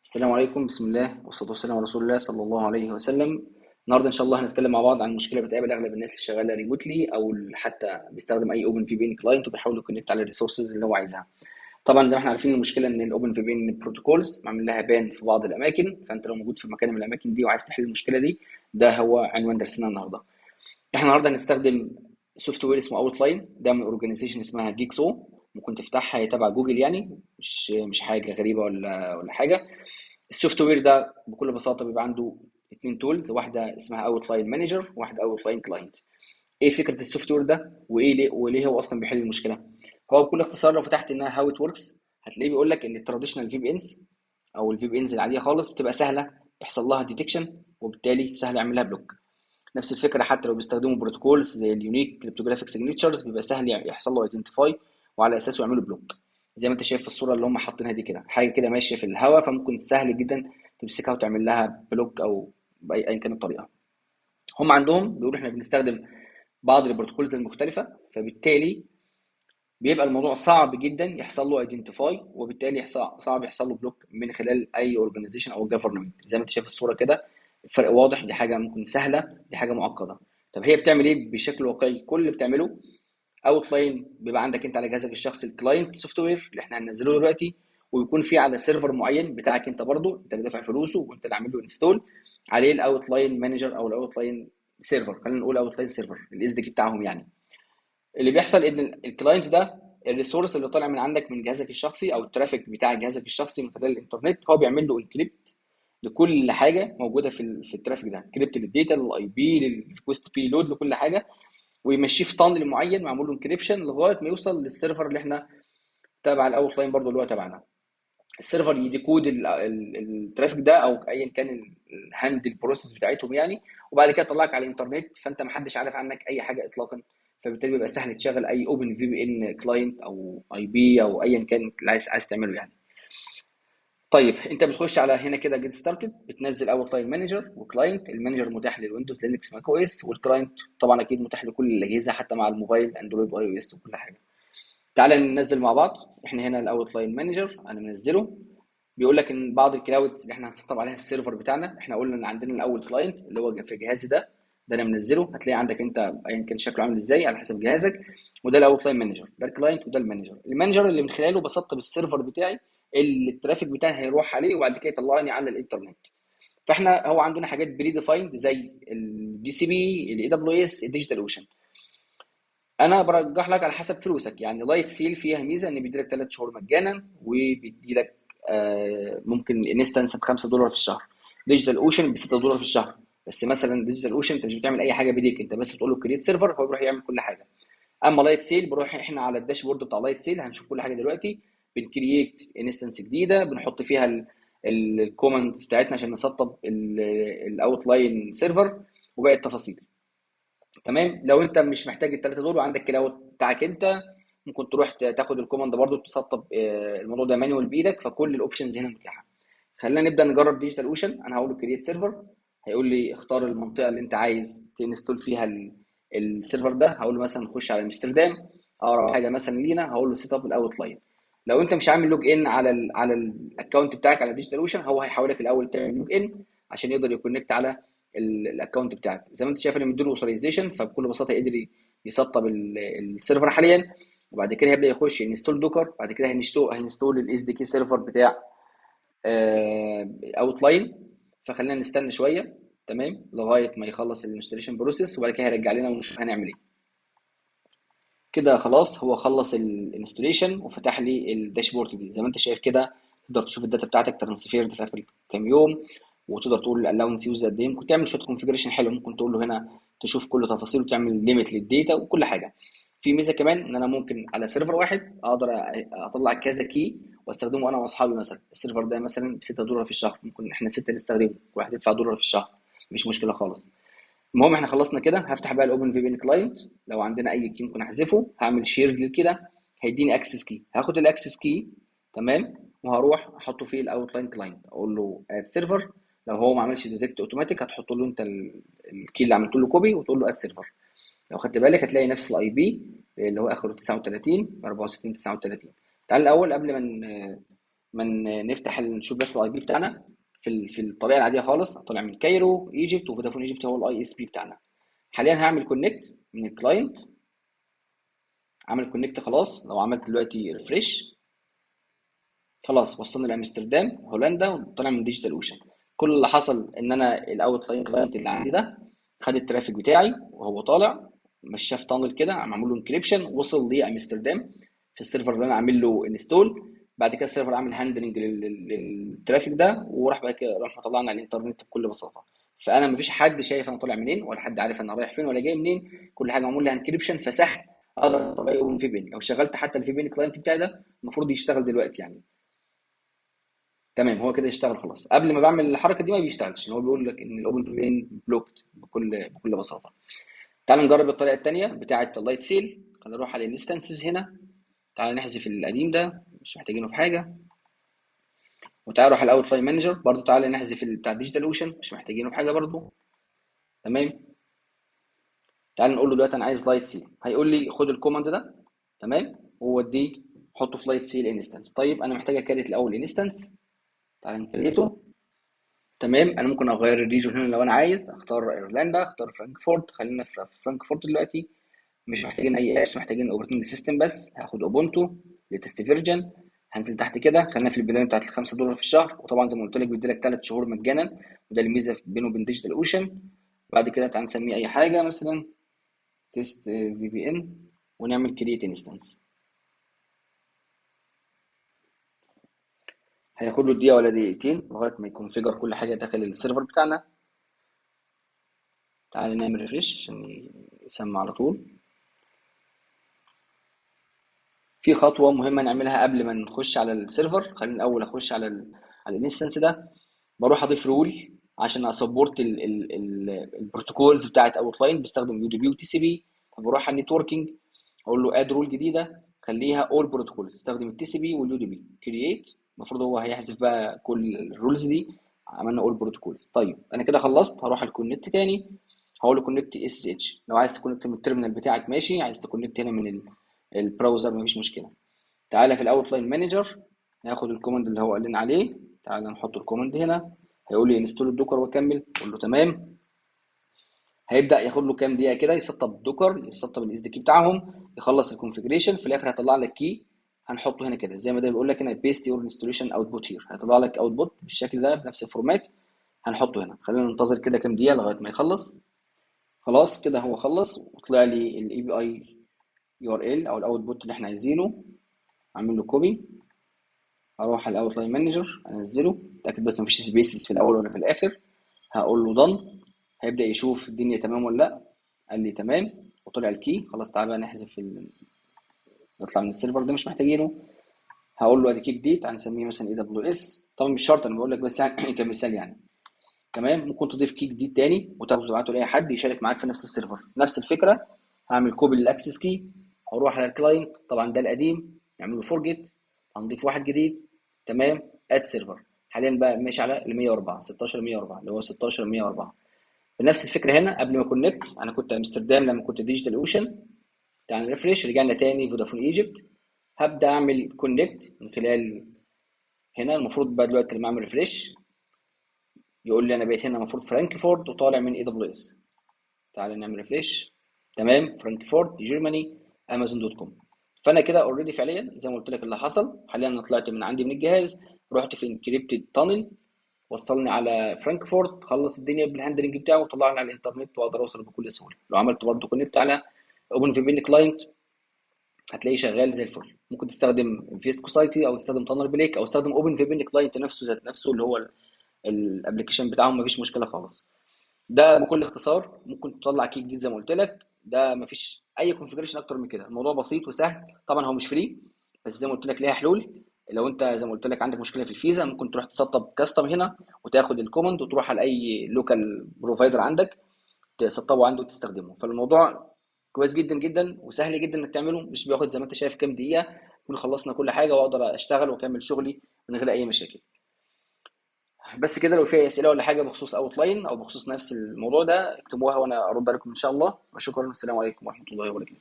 السلام عليكم، بسم الله والصلاة والسلام على رسول الله صلى الله عليه وسلم. النهارده ان شاء الله هنتكلم مع بعض عن مشكلة بتقابل اغلب الناس اللي شغالة remotely او اللي حتى بيستخدم اي OpenVPN client وبيحاول ي connect على ال resources اللي هو عايزها. طبعا زي ما احنا عارفين المشكلة ان ال OpenVPN protocols معمول لها ban في بعض الاماكن، فانت لو موجود في مكان من الاماكن دي وعايز تحل المشكلة دي، ده هو عنوان درسنا النهارده. احنا النهارده هنستخدم software اسمه Outline، ده من organization اسمها Jigsaw، ممكن تفتحها، هي تبع جوجل يعني مش حاجة غريبة ولا حاجة. ال software ده بكل بساطة بيبقى عنده اتنين tools، واحدة اسمها Outline Manager وواحدة Outline Client. ايه فكرة ال software ده وايه ليه وليه هو اصلا بيحل المشكلة؟ هو بكل اختصار لو فتحت انها how it works هتلاقيه بيقول لك ان ال traditional VPNs او ال VPNs العادية خالص بتبقى سهلة يحصل لها detection وبالتالي سهل يعمل لها block. نفس الفكرة حتى لو بيستخدموا protocols زي ال unique cryptographic signatures بيبقى سهل يحصل له identify وعلى اساسه يعملوا block. زي ما انت شايف في الصورة اللي هم حاطينها دي كده، حاجة كده ماشية في الهواء، فممكن سهل جدا تمسكها وتعمل لها block او باي ايا كانت الطريقة. هم عندهم بيقولوا احنا بنستخدم بعض ال protocols المختلفة، فبالتالي بيبقى الموضوع صعب جدا يحصل له identify وبالتالي صعب يحصل له block من خلال اي organization او government. زي ما انت شايف الصورة كده الفرق واضح، دي حاجة ممكن سهلة، دي حاجة معقدة. طب هي بتعمل ايه بشكل واقعي؟ كل اللي بتعمله Outline بيبقى عندك انت على جهازك الشخصي ال client software اللي احنا هننزله دلوقتي، ويكون في على server معين بتاعك انت برضو، انت اللي دافع فلوسه وانت اللي عامل له install عليه ال Outline Manager او ال Outline Server، خلينا نقول Outline Server ال SDK بتاعهم يعني. اللي بيحصل ان ال client ده ال resource اللي طالع من عندك من جهازك الشخصي او ال traffic بتاع جهازك الشخصي من خلال الانترنت، هو بيعمل له encrypt لكل حاجة موجودة في ال traffic ده، encrypt لل data لل IP لل request payload لكل حاجة، ويمشيه في tunnel معين معمول له encryption لغاية ما يوصل لل server اللي احنا تبع ال Outline برضه اللي هو تبعنا. ال server ي decode ال traffic ده او ايا كان ال handle process بتاعتهم يعني، وبعد كده يطلعك على الانترنت، فانت ما حدش عارف عنك اي حاجة اطلاقا، فبالتالي بيبقى سهل تشغل اي OpenVPN client او IP او ايا كان اللي عايز تعمله يعني. طيب انت بتخش على هنا كده get started، بتنزل Outline Manager و client. ال Manager متاح لل Windows Linux Mac OS، وال client طبعا اكيد متاح لكل الاجهزة حتى مع الموبايل Android و iOS وكل حاجة. تعالى ننزل مع بعض. احنا هنا ال Outline Manager انا منزله، بيقول لك ان بعض ال clouds اللي احنا هنسطب عليها ال server بتاعنا، احنا قلنا ان عندنا الاول client اللي هو في جهازي ده، ده انا منزله، هتلاقي عندك انت ايا كان شكله عامل ازاي على حسب جهازك، وده ال Outline Manager، ده ال client وده ال Manager. ال Manager اللي من خلاله بسطب ال server بتاعي اللي ال traffic بتاعي هيروح عليه وبعد كده يطلعني على الانترنت. فاحنا هو عندنا حاجات predefined زي ال GCP، ال AWS، ال DigitalOcean. انا برجح لك على حسب فلوسك يعني. Lightsail فيها ميزة ان بيدي لك 3 شهور مجانا، وبيدي لك ممكن instance ب $5 في الشهر. DigitalOcean ب $6 في الشهر. بس مثلا DigitalOcean انت مش بتعمل اي حاجة بايديك، انت بس بتقول له create server هو بيروح يعمل كل حاجة. اما Lightsail بنروح احنا على ال dashboard بتاع Lightsail هنشوف كل حاجة دلوقتي، بن create instance جديدة بنحط فيها ال commands بتاعتنا عشان نسطب ال Outline Server وباقي التفاصيل. تمام. لو انت مش محتاج الثلاثة دول وعندك cloud بتاعك انت، ممكن تروح تاخد ال command برضو تسطب الموضوع ده manual بايدك، فكل ال options هنا متاحة. خلينا نبدا نجرب DigitalOcean. انا هقول له create server، هيقول لي اختار المنطقة اللي انت عايز ت install فيها ال server ده. هقول له مثلا خش على امستردام اقرب حاجة مثلا لينا، هقول له set up ال Outline. لو انت مش عامل log in على ال account بتاعك على DigitalOcean، هو هيحولك الاول تعمل log in عشان يقدر ي connect على ال account بتاعك. زي ما انت شايف انا مديله authorization، فبكل بساطة قدر يسطب ال server حاليا، وبعد كده هيبدا يخش install Docker، بعد كده هي install ال SDK server بتاع Outline. فخلينا نستنى شوية تمام لغاية ما يخلص ال installation process، وبعد كده هيرجع لنا ونشوف هنعمل ايه. كده خلاص هو خلص ال installation وفتح لي ال dashboard دي. زي ما انت شايف كده تقدر تشوف ال data بتاعتك transferred في اخر كام يوم، وتقدر تقول ال allowance use قد ايه. ممكن تعمل شوية configuration حلو، ممكن تقول له هنا تشوف كل تفاصيله وتعمل limit لل data وكل حاجة. في ميزة كمان ان انا ممكن على server واحد اقدر اطلع كذا key واستخدمه انا واصحابي. مثلا ال server ده مثلا ب $6 في الشهر، ممكن احنا 6 نستخدمه، كل واحد يدفع $1 في الشهر، مفيش مشكلة خالص. المهم احنا خلصنا كده. هفتح بقى ال OpenVPN client، لو عندنا اي key ممكن احذفه، هعمل share كده هيديني access key، هاخد ال access key تمام وهروح احطه في ال Outline client، اقول له add server. لو هو ما عملش detect automatic هتحط له انت ال key اللي عملت له copy وتقول له add server. لو خدت بالك هتلاقي نفس ال IP اللي هو اخره 39 64 39. تعال الاول قبل ما ما نفتح نشوف بس ال IP بتاعنا في الطريقة العادية خالص. طالع من Cairo Egypt، وفودافون Egypt هو ال ISP بتاعنا. حاليا هعمل connect من ال client، عمل connect خلاص. لو عملت دلوقتي refresh خلاص وصلنا لامستردام هولندا، وطلع من ديجيتال اوشن. كل اللي حصل ان انا ال Outline client اللي عندي ده خد ال traffic بتاعي وهو طالع، مشاه في tunnel كده معمول له encryption، وصل لامستردام في ال server اللي انا عامل له install. بعد كده ال server عامل handling لل traffic ده، وراح بقى كده راح مطلعنا على الانترنت بكل بساطة. فانا مفيش حد شايف انا طالع منين، ولا حد عارف انا رايح فين ولا جاي منين، كل حاجة معمول لها encryption، فسهل اقدر اطبق OpenVPN. لو شغلت حتى ال VPN client بتاعي ده المفروض يشتغل دلوقتي يعني. تمام، هو كده يشتغل خلاص. قبل ما بعمل الحركة دي ما بيشتغلش، هو بيقول لك ان ال OpenVPN blocked بكل بساطة. تعال نجرب الطريقة الثانية بتاعه ال Lightsail. خلينا نروح على ال instances هنا، تعال نحذف القديم ده مش محتاجينه في حاجة، وتعال نروح على ال Outline Manager برضو، تعال نحذف بتاع ديجيتال اوشن مش محتاجينه في حاجة برضو. تمام، تعال نقول له دلوقتي انا عايز Lightsail، هيقول لي خد ال command ده، تمام، ووديه حطه في Lightsail instance. طيب انا محتاج ا create الاول instance، تعال ن create ه. تمام، انا ممكن اغير ال region هنا لو انا عايز، اختار ايرلندا، اختار فرانكفورت، خلينا في فرانكفورت دلوقتي، مش محتاجين اي apps، محتاجين operating system بس. هاخد Ubuntu latest version، هنزل تحت كده، خلينا في ال plan بتاعت ال $5 في الشهر، وطبعا زي ما قلت لك بيدي لك 3 شهور مجانا، وده الميزة بينه وبين ديجيتال اوشن. بعد كده تعال نسميه اي حاجة، مثلا test VPN، ونعمل create instance. هياخد له دقيقة ولا دقيقتين لغاية ما ي configure كل حاجة داخل ال server بتاعنا. تعالى نعمل refresh عشان يسمع على طول. في خطوة مهمة نعملها قبل ما نخش على ال server، خلينا الاول اخش على ال instance ده. بروح اضيف role عشان ا support ال protocols بتاعت Outline، بستخدم يو دي بي وتي سي بي. فبروح على ال networking اقول له add role جديدة، خليها all protocols، استخدم ال TCP وال UDP. create، المفروض هو هيحذف بقى كل ال roles دي، عملنا all protocols. طيب انا كده خلصت، هروح على ال connect تاني، هقول له connect SSH. لو عايز ت connect من ال terminal بتاعك ماشي، عايز ت connect هنا من ال browser مفيش مشكلة. تعالى في ال Outline Manager ناخد ال command اللي هو قال لنا عليه، تعالى نحط ال command هنا، هيقول لي install ال Docker واكمل، اقول له تمام. هيبدا ياخد له كام دقيقة كده يسطب Docker، يسطب ال SDK بتاعهم، يخلص ال configuration، في الاخر هيطلع لك key هنحطه هنا كده زي ما ده بيقول لك هنا paste your installation output here، هيطلع لك output بالشكل ده بنفس ال format، هنحطه هنا. خلينا ننتظر كده كام دقيقة لغاية ما يخلص. خلاص كده هو خلص وطلع لي ال API URL او ال output اللي احنا عايزينه، اعمل له copy، اروح على ال Outline Manager انزله، اتاكد بس مفيش spaces في الاول ولا في الاخر، هقول له done، هيبدا يشوف الدنيا تمام ولا لا، قال لي تمام وطلع ال key. خلاص تعالى بقى نحذف نطلع من ال server ده مش محتاجينه. هقول له ادي key جديد هنسميه مثلا AWS، طبعا مش شرط، انا بقول لك بس يعني كمثال يعني. تمام، ممكن تضيف key جديد تاني وتاخده تبعته لاي حد يشارك معاك في نفس ال server، نفس الفكرة. هعمل copy لل access key، هروح على ال client، طبعا ده القديم نعمل له forget، هنضيف واحد جديد، تمام، add server. حاليا بقى ماشي على ال 104 16 104 اللي هو 16 104. بنفس الفكرة هنا قبل ما connect، انا كنت امستردام لما كنت ديجيتال اوشن، تعال refresh، رجعنا تاني فودافون Egypt. هبدا اعمل connect من خلال هنا، المفروض بقى دلوقتي لما اعمل refresh يقول لي انا بقيت هنا المفروض فرانكفورت وطالع من AWS. تعالى نعمل refresh، تمام، فرانكفورت Germany Amazon dot com. فانا كده already فعليا زي ما قلت لك اللي حصل، حاليا انا طلعت من عندي من الجهاز، رحت في encrypted tunnel، وصلني على فرانكفورت، خلص الدنيا بال handling بتاعه وطلعني على الانترنت واقدر اوصل بكل سهولة. لو عملت برضه connect على OpenVPN client هتلاقيه شغال زي الفل. ممكن تستخدم vSCSI او تستخدم Tunnelblick او تستخدم OpenVPN client نفسه ذات نفسه اللي هو ال application بتاعهم، مفيش مشكلة خالص. ده بكل اختصار. ممكن تطلع key جديد زي ما قلت لك، ده مفيش اي configuration اكتر من كده، الموضوع بسيط وسهل. طبعا هو مش free، بس زي ما قلت لك ليها حلول. لو انت زي ما قلت لك عندك مشكلة في الفيزا، ممكن تروح تسطب custom هنا وتاخد ال command وتروح على اي local provider عندك تسطبه عنده وتستخدمه. فالموضوع كويس جدا جدا وسهل جدا انك تعمله، مش بياخد زي ما انت شايف كام دقيقة، نكون خلصنا كل حاجة واقدر اشتغل واكمل شغلي من غير اي مشاكل. بس كده، لو في اي اسئلة ولا حاجة بخصوص Outline او بخصوص نفس الموضوع ده اكتبوها وانا ارد عليكم ان شاء الله. وشكرا، والسلام عليكم ورحمة الله وبركاته.